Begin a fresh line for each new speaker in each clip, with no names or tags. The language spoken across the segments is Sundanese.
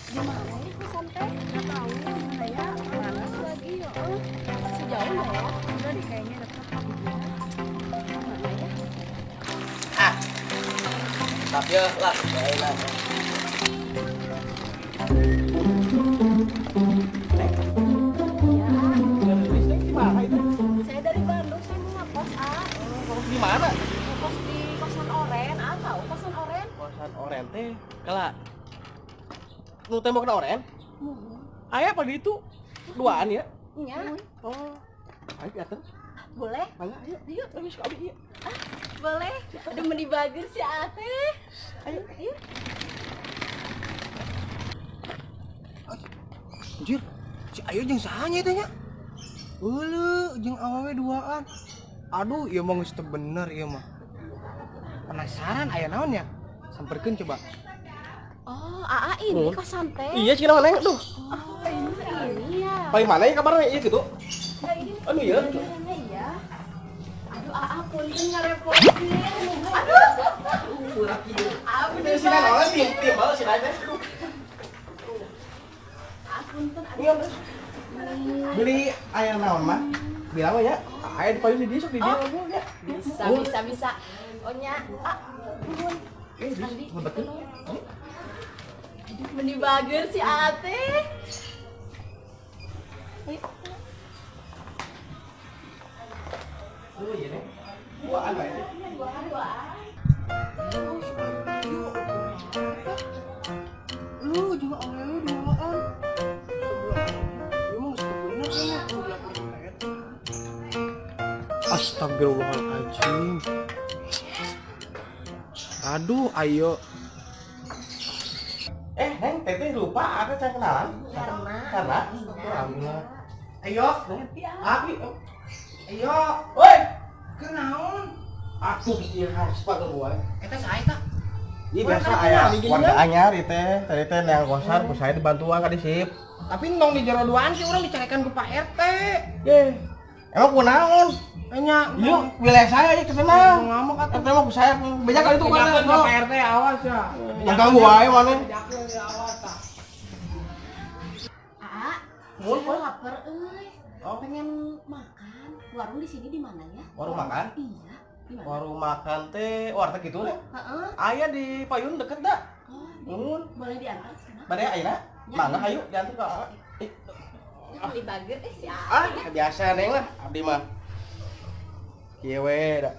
Di mana ya kosan teh? Nggak tahu di mana ya. Panas lagi ya. Sejauh nggak ya? Udah deh kayaknya dekat. Di mana ya?
Ah. Tapi ya lah, enak.
Saya dari Bandung, saya mau ngekos, ah.
Oh, di mana?
Ngekos di kosan oren, ah, tahu kosan oren?
Kosan oren teh, kala nu tembokna oren? Aya apa di itu? Duaan ya?
Iya.
Oh. Ayo dateng.
Boleh?
Mangga, ayo.
Ayo.
Ayo sok abi ieu.
Ah, boleh. Aduh meni bager si Ate.
Ayo.
Ayo.
Anjir, si Ayu jeung saha nya teh nya? Euleuh, jeung awewe duaan. Aduh, ieu mah geus teu bener ieu mah. Penasaran aya naon ya? Samperkeun coba.
Oh, AA ini kosan teh.
Iya, cina neng, aduh.
Oh, ini ya.
Paling mana ya kabarnya iya gitu?
Nah, ini.
Aduh iya.
Iya. Aduh, AA punten ngarepotin. Aduh.
Aduh, sina naon timbal sina teh.
AA punten aduh.
Beli aya naon mah? Bilang we nya. Aya di payun di dieu sok di dieu ya.
Bisa, bisa, bisa. Oh nya, ah, nuhun.
Eh, betul.
Meni bager si Ate.
Oh iya nih. Duaan bae.
Duaan, duaan.
Lu juga awewe duaan. Ieu mah geus teu bener ya. Astagfirullahaladzim. Aduh, ayo.
Eh, Neng, Teteh lupa, aku saya kenalan. Karena. Alhamdulillah.
Ayo.
Abi.
Ayo.
Woi,
kenaon?
Aku ieu harus pakai gua.
Eta saha eta?
Iya biasa aya warga anyar ieu teh. Tadi teh neang kosan ku saya dibantuan ka disip.
Tapi entong di jero duaan sih urang dicarekan ku Pak RT.
Ye. Emang kunaon?
Nya,
ieu wilayah saya ieu tenang.
Ngamuk atuh.
RT mah ku saya beja kali itu mana.
Pak RT awas ya.
Ganggu wae mana.
Awas tah.
Aa,
mun
lapar euy.
Oh.
Pengen makan. Warung di sini di mana ya?
Warung makan?
Iya. Di mana?
Warung makan teh warteg gitu deh.
Heeh.
Aya di payun deket da.
Oh,
mun.
Boleh diantar sana?
Bade ayeuna? Mangga hayu diantar ka Aa. Ih.
Beli bager si Aa.
Ah, biasa neng lah abdi mah. Kieu we da.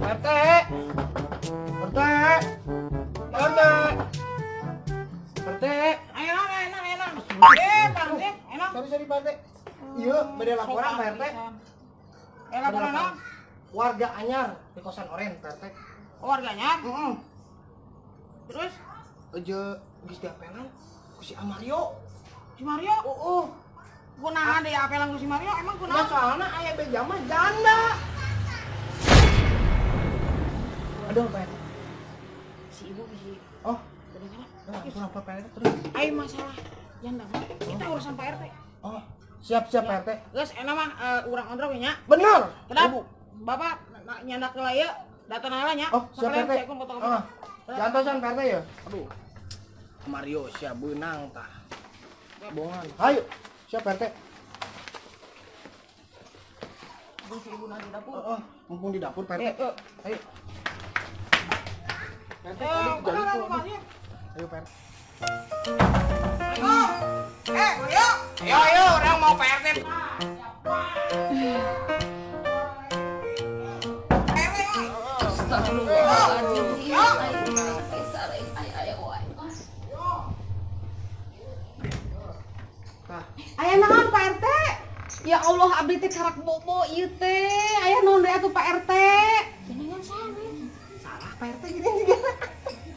RT. RT. RT. RT.
Ayo, enak, enak. Eh, Pak RT, enak.
Sorry, sorry Pak RT. Iya, beda laporan Pak RT.
Eh, laporan apa?
Warga anyar di kosan oren Pak RT.
Oh, warga anyar?
Heeh.
Terus?
Aja geus diapelan ku si Amario.
Si Mario?
Heeh.
Kunaon diapelan ku si Mario? Emang kunaon?
Ya soalna aya beja mah janda. Aduh, Pak RT.
Si ibu bisi.
Oh, kenapa Pak RT terus?
Ayo masalah janda mah. Kita urusan Pak RT.
Oh, siap-siap Pak RT.
Geus enak mah urang ondrok nya.
Bener.
Kenapa? Bapak nyandak heula ieu, datang heula nya.
Oh, siap Pak RT. Heeh. Jantosan Pak RT ya.
Aduh.
Mario siap beunang tah. Bongan. Hayu, siap Pak RT.
Mumpung si ibu di dapur.
Heeh, mumpung di dapur Pak RT. Ayo. Pak RT, ayo Pak RT.
Eh, ayo. Ayo, ayo, orang mau Pak RT.
Aya naon Pak RT? Ya Allah abdi teh karak bobo ieu teh. Aya naon deui atuh Pak RT?
Jenengan salah.
Salah Pak RT gini juga.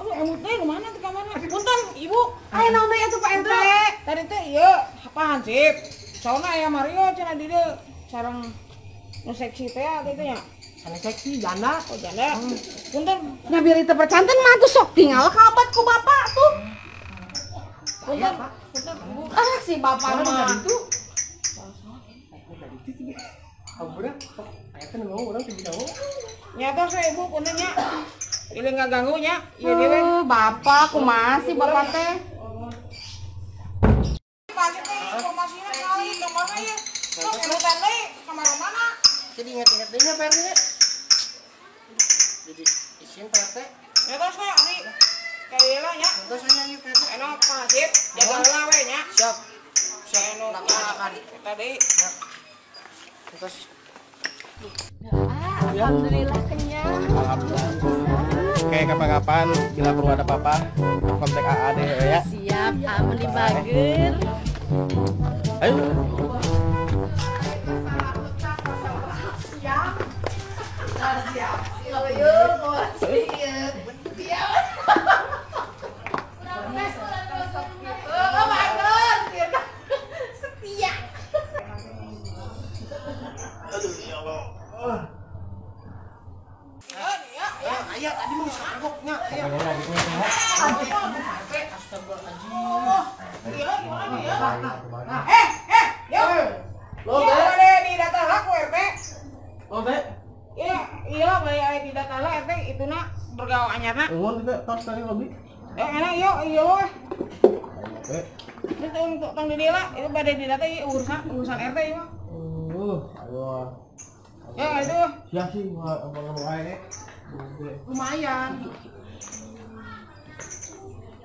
Oh, emut teh kemana tuh kamana? Punten, Ibu.
Aya naon deui atuh Pak RT?
Tadi teh ieu apaan sih? Soalna aya Mario cenah di dieu sareng nu seksi teh kitu nya.
Sanes seksi janda.
Oh, janda. Punten.
Nya biar teu percanten mah tuh sok tinggal kabat ku bapak tuh.
Punten, punten, Bu.
Ah, si bapak mah.
Itu. Ampura, aya teh ngomong urang teh bisa ngomong.
Nyata saya Ibu punten nya. Ini nggak ganggu nya. Ieu dewe.
Bapak kumaha sih bapak teh?
Pasti teh informasinya kali ke mana ya? Sok urutan deui ka mana?
Jadi ingat-ingat deui nya Pak RT. Jadi isin Pak RT.
Ya tos we abdi. Kayak lah nya.
Tos nya ieu Pak RT.
Enak Pak Hansip, jaga heula we nya.
Siap. Siap laksanakan.
Eta deui.
Terus.
Alhamdulillah kenyang.
Alhamdulillah. Oke, kapan-kapan bila perlu ada apa-apa, kontak AA deh ya.
Siap, amun dibager.
Ayo.
Siap. Siap. Siap. Setia.
Aduh, ya Allah.
Ayah tadi mau kagoknya.
Yo. Iya, di data lah ku RT.
Oh, Teh.
Iya, iya bari aya di data lah RT ituna bergaul anyarna.
Nuhun teh tos tadi lebih.
Enak yo, iya we. Terus untuk tong di dieu lah, itu bade di data ieu urusan RT ieu mah.
Ayo.
Ya itu.
Siap sih apa wae.
Lumayan.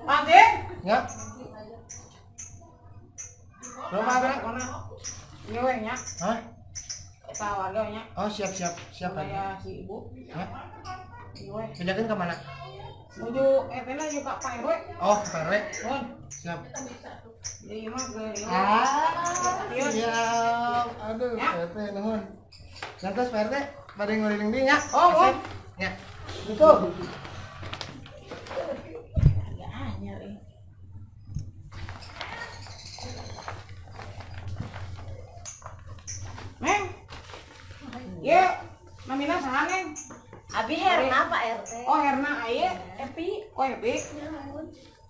Pak
Ya.
Rumah mana? Ieu we nya.
Hah?
Eta warga nya.
Oh, siap siap siap Pak.
Saya si ibu.
Hah?
Ieu we.
Bejakeun ka mana?
Menuju RT na jeung ka Pak RW.
Oh, ke Pak RW.
Nuhun.
Siap.
Ieu mah ke ieu.
Ah,
Iya.
siap. Aduh,
Ya.
Pak RT nuhun. Lantas Pak RT bade nguliling deui nya.
Oh, oh.
Nya. Itu.
Agak anyar euy. Neng. Ieu namina saha, Neng?
Abi Herna Pak RT.
Oh, Herna aya.
Epi.
Oh, Epi.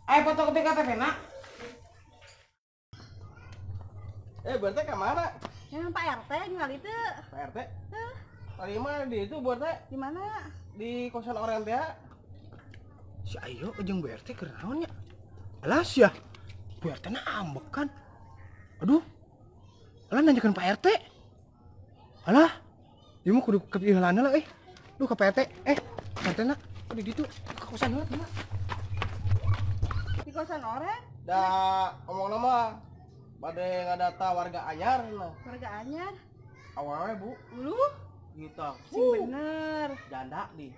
Aya fotokopi KTP na.
Bu RT ka mana?
Yang Pak RT ningali teu.
Pak RT? Tadi mah di itu Bu RT
Di mana?
di kosan orang teh.
Si Ayo jeung Bu RT keur naon nya? Alas ya. Bu RT na ambek kan. Aduh. Alah nanyakeun Pak RT. Alah. Ieu mah kudu kepiheulana lah euy. Duh ka Pak RT. Pak RT na di ditu ka kosan heula kumaha?
Di kosan oren,
Da omongna mah bade ngadata warga anyar nah.
warga anyar.
Awewe Bu,
Uluh,
gitu.
sing bener.
Janda di.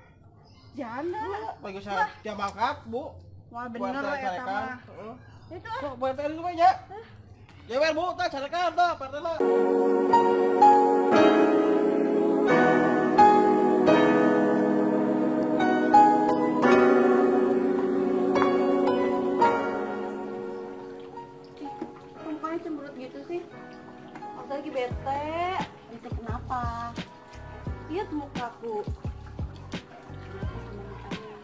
Janda.
Bagi saya tiap mangkat, Bu.
Wah, bener we eta mah.
Heeh.
Itu ah.
Sok Bu RT dulu we nya. Jewer Bu, tah carekan tah Pak RT na.
Ih, kok mukanya cemberut gitu sih? Aku lagi bete.
Bete kenapa?
Lihat mukaku.
Kenapa sama mukanya?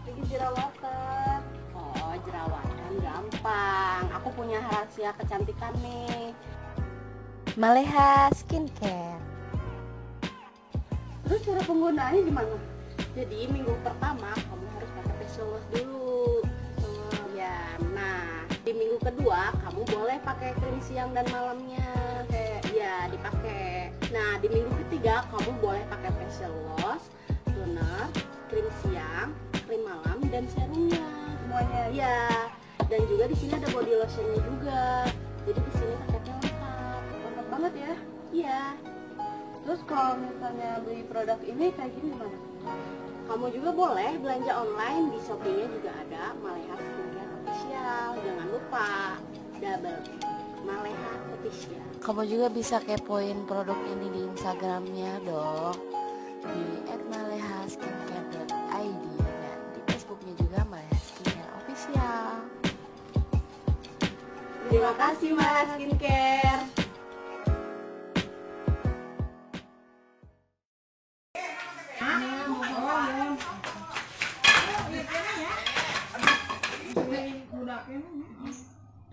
Lagi jerawatan.
Oh, jerawatan gampang. Aku punya rahasia kecantikan nih. Maleha Skincare.
Terus cara penggunaannya gimana?
Jadi minggu pertama kamu harus pakai facial wash dulu. Ya, nah di minggu kedua kamu boleh pakai krim siang dan malamnya. Ya, dipakai. Nah, di minggu ketiga kamu boleh pakai facial wash, toner, krim siang, krim malam, dan serumnya.
Semuanya.
Ya, dan juga di sini ada body lotionnya juga. Jadi di sini paketnya lengkap.
Lengkap banget ya.
Iya.
Terus kalau misalnya beli produk ini kayak gini gimana?
Kamu juga boleh belanja online di Shopee-nya juga ada Maleha Skincare Official. Jangan lupa double Maleha Official.
Kamu juga bisa kepoin produk ini di Instagramnya dong, di @malehaskincare.id dan di Facebooknya juga Maleha Skincare Official.
Terima kasih Maleha Skincare.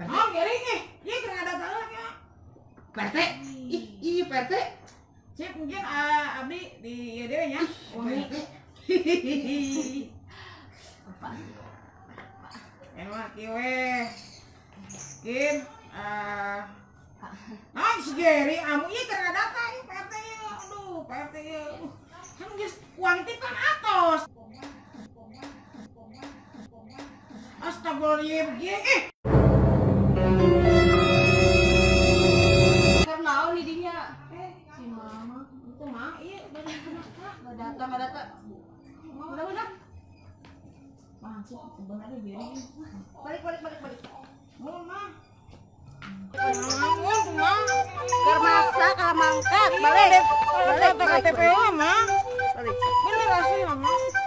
Oh, gering nih. Ieu keur ngadata heula ya.
Pak RT. Ih, iya Pak RT.
Cip mungkin abdi di ieu deui nya.
Pak RT.
Pak.
Emang kieu we. Kim, ah si Jerry amu ieu keur ngadata ieu Pak RT ieu. Aduh, Pak RT ieu. Kan geus uang tip kan atos. Astagfirullahaladzim, eh.
Keur naon di dinya?
Si mama, itu mah ieu dari kenapa?
Nggak data, nggak data. Udah, udah.
Masuk sebenarnya Jerry.
Balik, balik, balik, balik.
Mau mah. Mau mah.
Keur masak kalah mangkat, balik. Balik, balik,
KTP
balik.
mah.
Balik.
Bener asli mah.